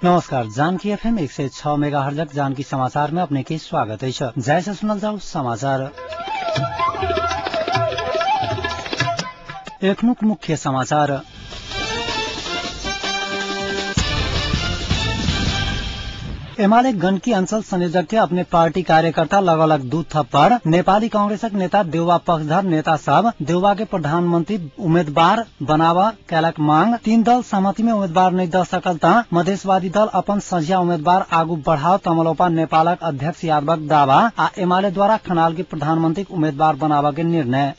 नमस्कार, जानकी एफएम 106 मेगाहर्जक जानकी समाचार में अपने के स्वागत है। जैसे सुनल जाऊ समाचार। एखनुक मुख्य समाचार। एमाले गण्डकी अंचल संयोजक के अपने पार्टी कार्यकर्ता लगलग दू थप्पड़। नेपाली कांग्रेसक नेता देउवा पक्षधर नेता सब देउवा के प्रधानमंत्री उम्मीदवार बनावा कैलक मांग। तीन दल सहमति में उम्मीदवार नहीं the सकल त मधेशवादी दल अपन सझिया उम्मीदवार आगू बढ़ाओ तमलोपा नेपालक अध्यक्ष यादवक दावा आ एमाले द्वारा खनाल के प्रधानमंत्री उम्मीदवार बनावा के निर्णय।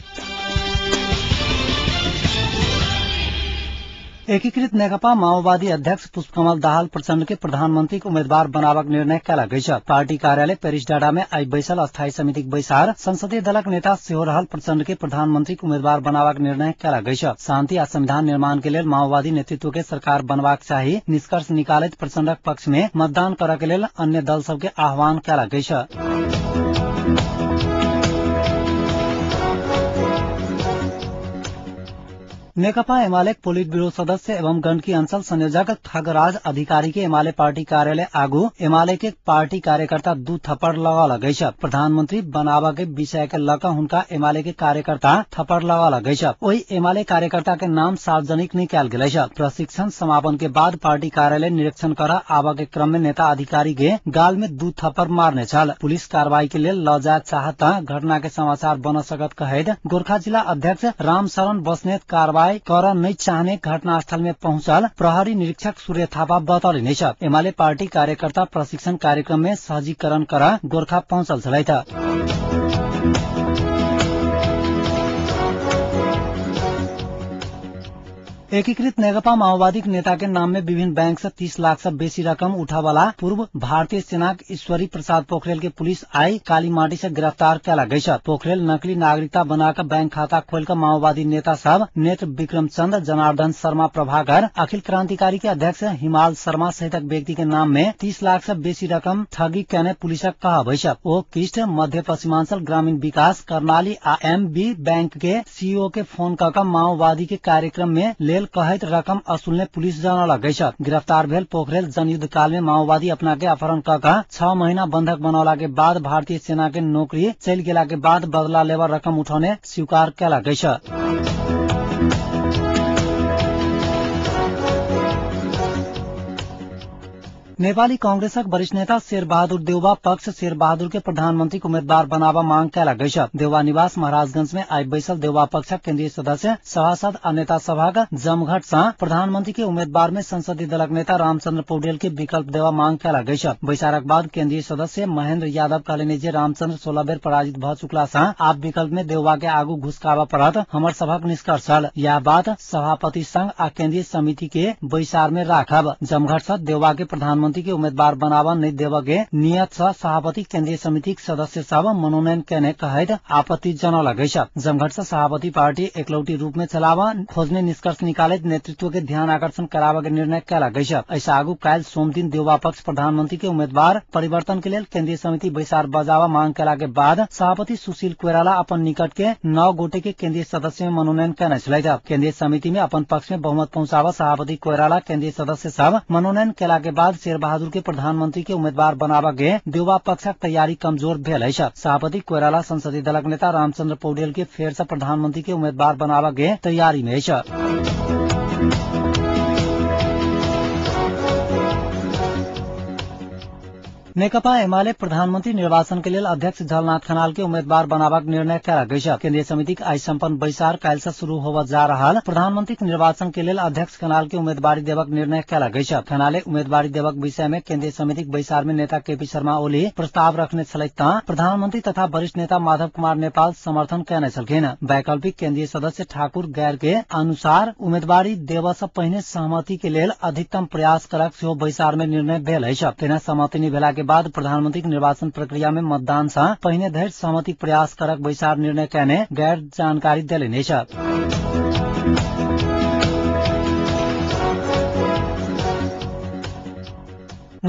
एकीकृत नेकपा माओवादी अध्यक्ष पुष्पकमल दाहाल प्रचण्ड के प्रधानमंत्री उम्मीदवार बनावक निर्णय कैलक अछि। पार्टी कार्यालय पेरिस डाँडा में आई बैसल अस्थायी समितिक बैसार संसदीय दलक नेता सेहो रहल प्रचण्ड के प्रधानमंत्री उम्मीदवार बनावक निर्णय कैलक अछि। शांति आ संविधान निर्माण के लेल माओवादी नेतृत्व के सरकार बनबाक चाही निष्कर्ष निकालैत प्रचण्डक पक्ष में मतदान करऽ के लेल अन्य दल सबके आह्वान कैलक अछि। नेकपा एमाले पोलिट ब्यूरो सदस्य एवं गण्डकी अंचल संयोजक खगराज अधिकारी के एमाले पार्टी कार्यालय आगू एमाले के पार्टी कार्यकर्ता दू थप्पड़ लगल अछि। प्रधानमंत्री बनावा के विषय के लऽ कऽ हुनका एमाले के कार्यकर्ता थप्पड़ लगल अछि। ओहि एमाले कार्यकर्ता के नाम सार्वजनिक नहीं कयल गेल अछि। प्रशिक्षण समापन के बाद पार्टी कार्यालय निरीक्षण कर आबऽ के क्रम में नेता अधिकारी के गाल में दू थप्पड़ मारने छल। पुलिस कार्रवाई के लेल लऽ जाय चाहत घटना के समाचार बन सकत कहैत गोरखा जिला अध्यक्ष रामशरण बस्नेत कार्रवाई कर नहीं चाहने घटनास्थल में पहुंचल प्रहरी निरीक्षक सूर्य थापा बतौलनि अछि। एमाले पार्टी कार्यकर्ता प्रशिक्षण कार्यक्रम में सहजीकरण कर गोरखा पहुंचल छलथि। एकीकृत नेकपा माओवादी नेता के नाम में विभिन्न बैंक से 30 लाख से बेसी रकम उठावाला पूर्व भारतीय सेनाक ईश्वरी प्रसाद पोखरेल के पुलिस आई कालीमाटी से गिरफ्तार कैलक अछि। पोखरेल नकली नागरिकता बनाकर बैंक खाता खोलकर माओवादी नेता सब नेत्र विक्रम चंद, जनार्दन शर्मा प्रभाकर, अखिल क्रांतिकारी के अध्यक्ष हिमाल शर्मा सहितक व्यक्ति के नाम में 30 लाख से बेसी रकम ठगी केने पुलिसक कहब अछि। ओ किष्ट मध्य पश्चिमांचल ग्रामीण विकास कर्णाली आ एमबी बैंक के सीईओ के फोन कऽ माओवादी के कार्यक्रम में लेल कहैत रकम असुलने पुलिस जानलक अछि। गिरफ्तार भेल पोखरेल जनयुद्ध काल में माओवादी अपना के अपहरण कऽ कऽ 6 महीना बंधक बनौला के बाद भारतीय सेना के नौकरी चलि गेला के बाद बदला लेवा रकम उठौने स्वीकार कैलक अछि। नेपाली कांग्रेसक वरिष्ठ नेता शेरबहादुर देउवा पक्ष शेरबहादुर के प्रधानमंत्री उम्मीदवार बनावा मांग कैलक अछि। देउवा निवास महाराजगंज में आई बैसल देउवा पक्षक केन्द्रीय सदस्य सभासद आ नेता सभाक जमघट सँ प्रधानमंत्री के उम्मीदवार में संसदीय दलक नेता रामचंद्र पौडेल के विकल्प देवा मांग कैलक अछि। बैसारक बाद केन्द्रीय सदस्य महेन्द्र यादव कहलनि जे रामचंद्र 16 बेर पराजित भऽ चुकला सँ आब विकल्प में देउवा के आगू घुसकाबऽ पड़त हमर सभक निष्कर्ष छल। यह बात सभापति संघ आ केन्द्रीय समिति के बैसार में राखब। जमघट सँ देउवा के प्रधानमंत्री के उम्मीदवार बनावा नहीं देव के नियत सँ सभापति केन्द्रीय समिति सदस्य सब मनोनयन केने कहैत आपत्ति जनौलक अछि। जमघट सँ सभापति पार्टी एकलौटी रूप में चलावा खोजने निष्कर्ष निकालैत नेतृत्व के ध्यान आकर्षण कराबऽ के निर्णय कैलक अछि। एहिसँ आगू काल्हि सोमदिन देउवा पक्ष प्रधानमंत्री के उम्मीदवार परिवर्तन के लेल केन्द्रीय समिति बैसार बजावा मांग केला के बाद सभापति सुशील कोइराला अपन निकट के 9 गोटे के केन्द्रीय सदस्य में मनोनयन केने छलथि। केन्द्रीय समिति में अपन पक्ष में बहुमत पहुंचावा सभापति कोइराला केन्द्रीय सदस्य सब मनोनयन केला के बाद शेरबहादुर के प्रधानमंत्री के उम्मीदवार बनाबऽ के देउवा पक्षक तैयारी कमजोर भेल अछि। सभापति कोइराला संसदीय दलक नेता रामचंद्र पौडेल के फेर से प्रधानमंत्री के उम्मीदवार बनाबऽ के तैयारी में अछि। नेकपा एमाले प्रधानमंत्री निर्वाचन के लेल अध्यक्ष झलनाथ खनाल के उम्मीदवार बनाबाक निर्णय कैलक अछि। केन्द्रीय समितिक आई सम्पन्न बैसार काल्हि से शुरू होबऽ जा रहल प्रधानमंत्री निर्वाचन के लेल अध्यक्ष खनाल के उम्मीदवारी देवक निर्णय कैलक अछि। खनाले उम्मीदवारी देवक विषय में केन्द्रीय समितिक बैसार में नेता केपी शर्मा ओली प्रस्ताव रखने छलथि त प्रधानमंत्री तथा वरिष्ठ नेता माधव कुमार नेपाल समर्थन केने छलखिन। वैकल्पिक केन्द्रीय सदस्य ठाकुर गैर के अनुसार उम्मीदवारी देबऽ सँ पहिने सहमति के लेल अधिकतम प्रयास करक सेहो बैसार में निर्णय भेल अछि। तेना सहमति नहि भेला के बाद प्रधानमंत्री निर्वाचन प्रक्रिया में मतदान सँ पहिने धरि सहमति प्रयास करक बैसार निर्णय केने गैर जानकारी देलनि अछि।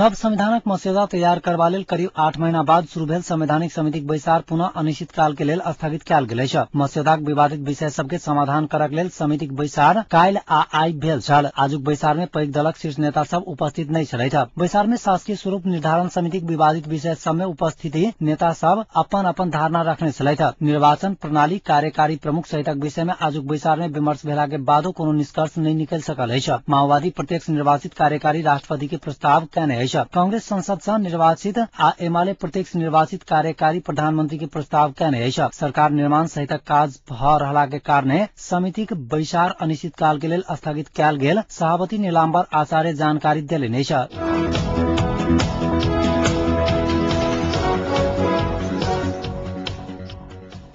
नव संविधानक मस्यौदा तैयार करबा लेल करीब 8 महीना बाद शुरू भेल संवैधानिक समितिक बैसार पुनः अनिश्चित काल के लेल स्थगित कयल गेल अछि। मस्यौदाक विवादित विषय सबके समाधान करक लेल समितिक बैसार काल्हि आ आइ भेल छल। आजुक बैसार में पैघ दलक शीर्ष नेता सब उपस्थित नहि छलथि। बैसार में शासकीय स्वरूप निर्धारण समितिक विवादित विषय सब में उपस्थिति नेता सब अपन अपन धारणा रखने छलथि। निर्वाचन प्रणाली, कार्यकारी प्रमुख सहितक विषय में आजुक बैसार में विमर्श भेला के बादो कोनो निष्कर्ष नहि निकलि सकल अछि। माओवादी प्रत्यक्ष निर्वाचित कार्यकारी राष्ट्रपति के प्रस्ताव कयने अछि। कांग्रेस संसद सँ निर्वाचित आ एमाले प्रत्यक्ष निर्वाचित कार्यकारी प्रधानमंत्री के प्रस्ताव कयने अछि। सरकार निर्माण सहितक काज भ रहला के कारणे समितिक बैसार अनिश्चित काल के लेल स्थगित कयल गेल सभापति नीलाम्बर आचार्य जानकारी देलनि अछि।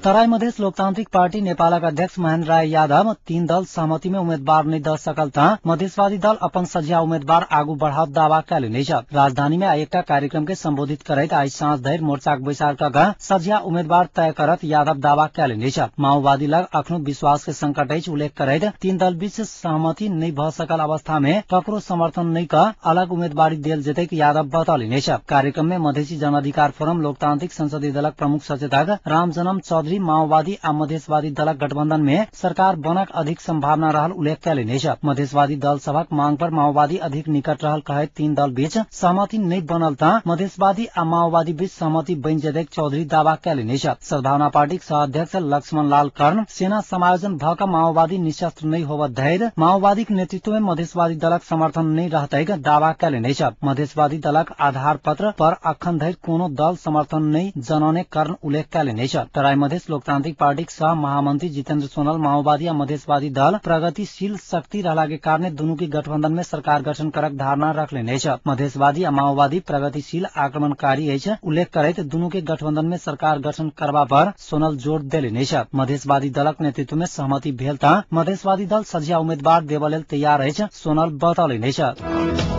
तराई मधेस लोकतांत्रिक पार्टी नेपालक अध्यक्ष महेन्द्र राय यादव 3 दल सहमति में उम्मीदवार नहि द सकल त मधेसवादी दल अपन सझिया उम्मीदवार आगू बढ़ाव दावा कयलनि अछि। राजधानी में आइ एकटा कार्यक्रम के संबोधित करैत आइ साँझ धरि मोर्चाक बैसार क सझिया उम्मीदवार तय करत यादव दावा कयलनि अछि। माओवादी लग अखनो विश्वास के संकट अछि उल्लेख करैत 3 दल बीच सहमति नहि भ सकल अवस्था में ककरो समर्थन नहि क अलग उम्मीदवारी देल जेतैक यादव बतौलनि अछि। कार्यक्रम में मधेसी जनअधिकार फोरम लोकतांत्रिक संसदीय दलक प्रमुख सचेतक रामजनम चौधरी माओवादी आ मधेसवादी दलक गठबंधन में सरकार बनक अधिक संभावना रहल उल्लेख कयलनि अछि। मधेसवादी दल सभक मांग पर माओवादी अधिक निकट रहल कहैत 3 दल बीच सहमति नहि बनल त मधेसवादी आ माओवादी बीच सहमति बनि जेतैक चौधरी दावा कयलनि अछि। सद्भावना पार्टीक सह अध्यक्ष लक्ष्मण लाल कर्ण सेना समायोजन भ क माओवादी निशस्त्र नहि होबय धरि माओवादीक नेतृत्व में मधेसवादी दलक समर्थन नहि रहतैक दावा कयलनि अछि। मधेसवादी दलक आधार पत्र पर अखन धरि कोनो दल समर्थन नहि जनौने कर्ण उल्लेख कयलनि अछि। तराई मधेस लोकतांत्रिक पार्टीक सह महामंत्री जितेन्द्र सोनल माओवादी आ मधेसवादी दल प्रगतिशील शक्ति रहला के कारणे दुनू के गठबंधन में सरकार गठन करक धारणा रखलनि अछि। मधेसवादी आ माओवादी प्रगतिशील आक्रमणकारी अछि उल्लेख करैत दुनू के गठबंधन में सरकार गठन करबा पर सोनल जोर देलनि अछि। मधेसवादी दलक नेतृत्व में सहमति भेल त मधेसवादी दल सझिया उम्मीदवार देबऽ लेल तैयार अछि सोनल बतौलनि अछि।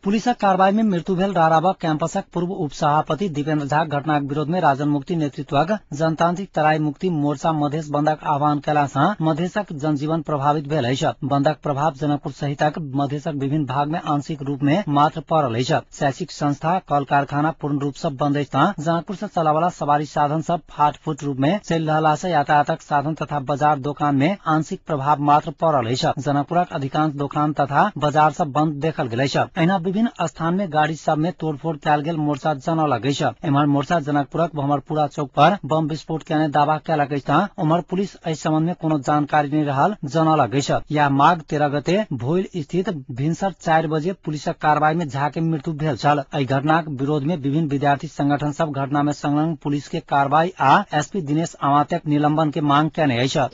पुलिसक कार्रवाई में मृत्यु भेल राराबा कैंपसक पूर्व उपसभापति दीपेन्द्र झा घटनाक विरोध में राजन मुक्ति नेतृत्वक जनतांत्रिक तराई मुक्ति मोर्चा मधेस बंदक आह्वान कयला सँ मधेसक जनजीवन प्रभावित भेल अछि। बंदक प्रभाव जनकपुर सहितक मधेसक विभिन्न भाग में आंशिक रूप में मात्र पड़ल अछि। शैक्षिक संस्था, कल कारखाना पूर्ण रूप सँ बंद अछि त जनकपुर से चलावला सवारी साधन सब फाटफूट रूप में चलि रहला सँ यातायातक साधन तथा बाजार दोकान में आंशिक प्रभाव मात्र पड़ल अछि। जनकपुरक अधिकांश दोकान तथा बाजार सब बंद देखल गेल अछि। एहिना विभिन्न स्थान में गाड़ी सब में तोड़फोड़ कयल गेल मोर्चा जनौलक अछि। एम्हर मोर्चा जनकपुरक भमरपुरा चौक पर बम विस्फोट कयने दावा कयलक अछि त ओम्हर पुलिस एहि संबंध में कोनो जानकारी नहि रहल जनौलक अछि। या माघ 13 गते भोइल स्थित भिनसर 4 बजे पुलिसक कार्रवाई में झा के मृत्यु भेल छल। एहि घटनाक विरोध में विभिन्न विद्यार्थी संगठन सब घटना में संलग्न पुलिस के कार्रवाई आ एसपी दिनेश आमात्यक निलंबन के मांग कयने अछि।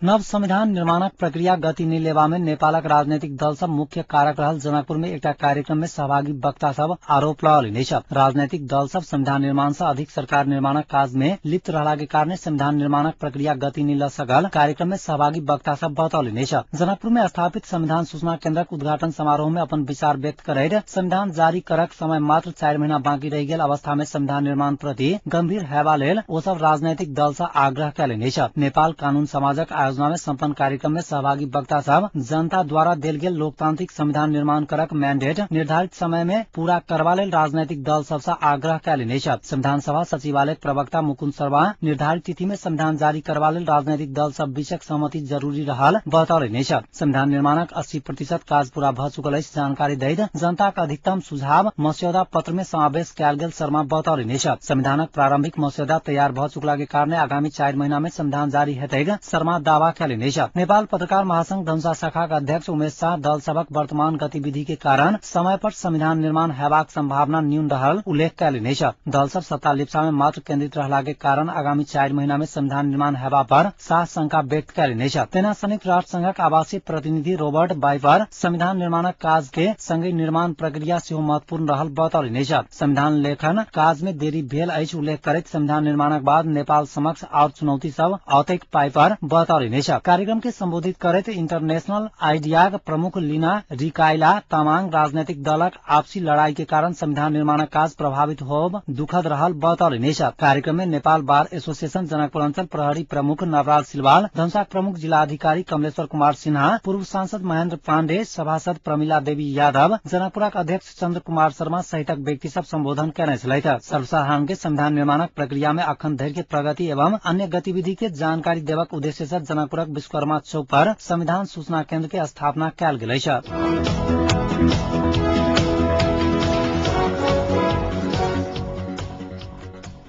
नव संविधान निर्माणक प्रक्रिया गति नहि लेबा में नेपालक राजनैतिक दल सब मुख्य कारक रहल जनकपुर में एकटा कार्यक्रम में सहभागी वक्ता सब आरोप लगौलनि अछि। राजनैतिक दल सब संविधान निर्माण से अधिक सरकार निर्माणक काज में लिप्त रहला के कारणे संविधान निर्माणक प्रक्रिया गति नहि ल सकल कार्यक्रम में सहभागी वक्ता सब बतौलनि अछि। जनकपुर में स्थापित संविधान सूचना केन्द्रक उद्घाटन समारोह में अपन विचार व्यक्त करैत संविधान जारी करक समय मात्र 4 महीना बाँकी रहि गेल अवस्था में संविधान निर्माण प्रति गंभीर हेबा लेल ओ सब राजनैतिक दल सँ आग्रह कयलनि अछि। नेपाल कानून समाजक आयोजना में सम्पन्न कार्यक्रम में सहभागी वक्ता सब जनता द्वारा देल गेल लोकतांत्रिक संविधान निर्माण करक मैंडेट निर्धारित समय में पूरा करबा लेल राजनैतिक दल सब सँ आग्रह कयलनि अछि। संविधान सभा सचिवालय प्रवक्ता मुकुन्द शर्मा निर्धारित तिथि में संविधान जारी करबा लेल राजनैतिक दल सब बीचक सहमति जरूरी रहल बतौलनि अछि। संविधान निर्माणक 80% काज पूरा भ चुकल अछि जानकारी दैत जनताक अधिकतम सुझाव मस्यौदा पत्र में समावेश कयल गेल शर्मा बतौलनि अछि। संविधानक प्रारंभिक मस्यौदा तैयार भ चुकला के कारणे आगामी 4 महीना में संविधान जारी हेतैक शर्मा दावा कयलनि अछि। नेपाल पत्रकार महासंघ धनुषा शाखाक अध्यक्ष उमेश शाह दल सभक वर्तमान गतिविधि के कारण समय पर संविधान निर्माण हेबाक संभावना न्यून रहल उल्लेख कयलनि अछि। दल सब सत्ता लिप्सा में मात्र केन्द्रित रहला के कारण आगामी 4 महीना में संविधान निर्माण हेबा पर शाह शंका व्यक्त कयलनि अछि। तेना संयुक्त राष्ट्र संघक आवासीय प्रतिनिधि रोबर्ट बाइपर संविधान निर्माणक काज के संगहि निर्माण प्रक्रिया सेहो महत्वपूर्ण रहल बतौलनि अछि। संविधान लेखन काज में देरी भेल अछि उल्लेख करैत संविधान निर्माणक बाद नेपाल समक्ष आओर चुनौती सब औतैक पाइपर बतौलनि बतौलनि अछि। कार्यक्रम के संबोधित करैत इंटरनेशनल आइडियाक प्रमुख लीना रिकाइला तामाङ राजनैतिक दलक आपसी लड़ाई के कारण संविधान निर्माणक काज प्रभावित होब दुखद रहल बतौलनि अछि। कार्यक्रम में नेपाल बार एसोसिएशन जनकपुर अंचल प्रहरी प्रमुख नवराज सिलवाल, धनुषाक प्रमुख जिलाधिकारी कमलेश्वर कुमार सिन्हा, पूर्व सांसद महेन्द्र पाण्डे, सभासद प्रमिला देवी यादव, जनकपुरक अध्यक्ष चन्द्र कुमार शर्मा सहितक व्यक्ति सब सम्बोधन केने छलथि। सर्वसाधारण के संविधान निर्माणक प्रक्रिया में अखन धरि के प्रगति एवं अन्य गतिविधि के जानकारी देवक उद्देश्य से जनकपुरक विश्वकर्मा चौक पर संविधान सूचना केन्द्र के स्थापना कयल गेल अछि।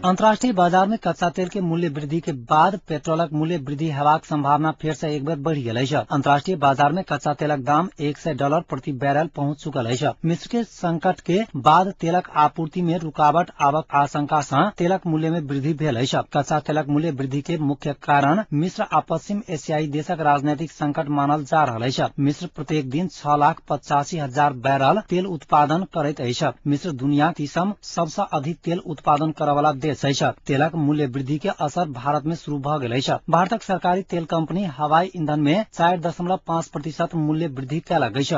अंतर्राष्ट्रीय बाजार में कच्चा तेल के मूल्य वृद्धि के बाद पेट्रोलक मूल्य वृद्धि हेबाक संभावना फेर से एक बेर बढ़ि गेल अछि। अंतर्राष्ट्रीय बाजार में कच्चा तेलक दाम $100 प्रति बैरल पहुंच चुकल अछि। मिस्र के संकट के बाद तेलक आपूर्ति में रुकावट आवक आशंका सँ तेलक मूल्य में वृद्धि भेल अछि। कच्चा तेलक मूल्य वृद्धि के मुख्य कारण मिस्र आ पश्चिम एशियाई देशक राजनैतिक संकट मानल जा रहल अछि। मिस्र प्रत्येक दिन 6,85,000 बैरल तेल उत्पादन करैत अछि। मिस्र दुनिया तीसम सबसँ अधिक तेल उत्पादन करवला देश अछि। तेलक मूल्य वृद्धि के असर भारत में शुरू भ गेल अछि। भारतक सरकारी तेल कंपनी हवाई ईंधन में 4.5% मूल्य वृद्धि कयलक अछि।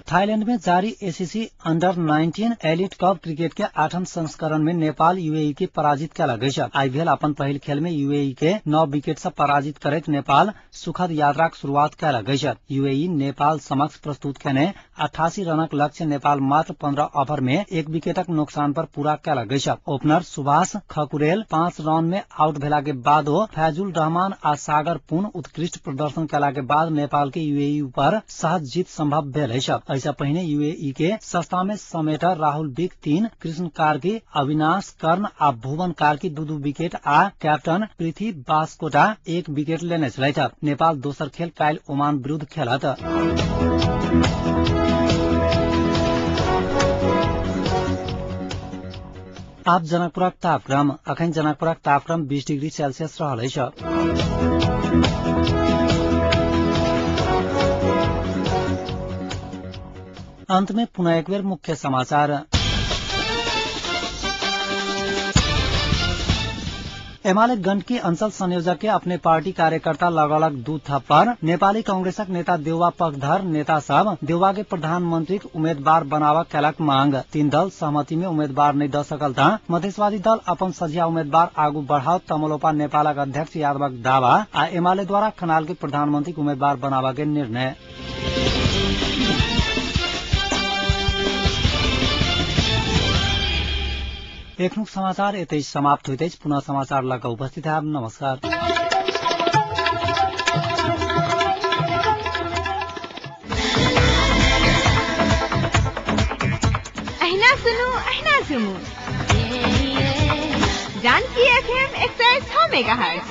थाईलैंड में जारी ACC under 19 elite cup cricket के 8म संस्करण में नेपाल यूएई के पराजित कयलक अछि। आई भेल अपन पहिल खेल में यूएई के 9 विकेट से पराजित करैत नेपाल सुखद यात्राक शुरुआत कयलक अछि। यूएई नेपाल समक्ष प्रस्तुत केने 88 रनक लक्ष्य नेपाल मात्र 15 ओवर में 1 विकेटक नुकसान पर पूरा कयलक अछि। ओपनर सुभाष खकुरेल 5 रन में आउट भेला के बादो फैजुल रहमान आ सागर पुन उत्कृष्ट प्रदर्शन कयला के बाद नेपाल के यूएई पर सहज जीत संभव भेल अछि। पहिने यूएई के सस्ता में समेटर राहुल बिक 3, कृष्ण कार्की, अविनाश कर्ण आ भुवन कार्की 2-2 विकेट आ कैप्टन पृथ्वी बास्कोटा 1 विकेट लेने छलथि। नेपाल दोसर खेल काल्हि ओमान विरूद्ध खेलत। आब जनकपुरक तापक्रम। अखन जनकपुरक तापक्रम 20 डिग्री सेल्सियस रहल अछि। अंत में पुनः एक बेर मुख्य समाचार। एमाले गण्डकी अंचल संयोजक के अपने पार्टी कार्यकर्ता लगौलक 2 थप्पड़। नेपाली कांग्रेसक नेता देउवा पक्षधर नेता सब देउवा के प्रधानमंत्री उम्मीदवार बनावक कयलक मांग। 3 दल सहमति में उम्मीदवार नहीं द सकल त मधेशवादी दल अपन सझिया उम्मीदवार आगू बढ़ाओ तमलोपा नेपालक अध्यक्ष यादवक दावा आ एमाले द्वारा खनाल के प्रधानमंत्री उम्मीदवार बनावा के निर्णय। एखनुक समाचार एतै समाप्त होइत अछि। पुनः समाचार लऽ कऽ उपस्थित हैब। नमस्कार। अहिना सुनू अहिना झुमू जानकी एफएम 106 मेगाहर्ट्ज।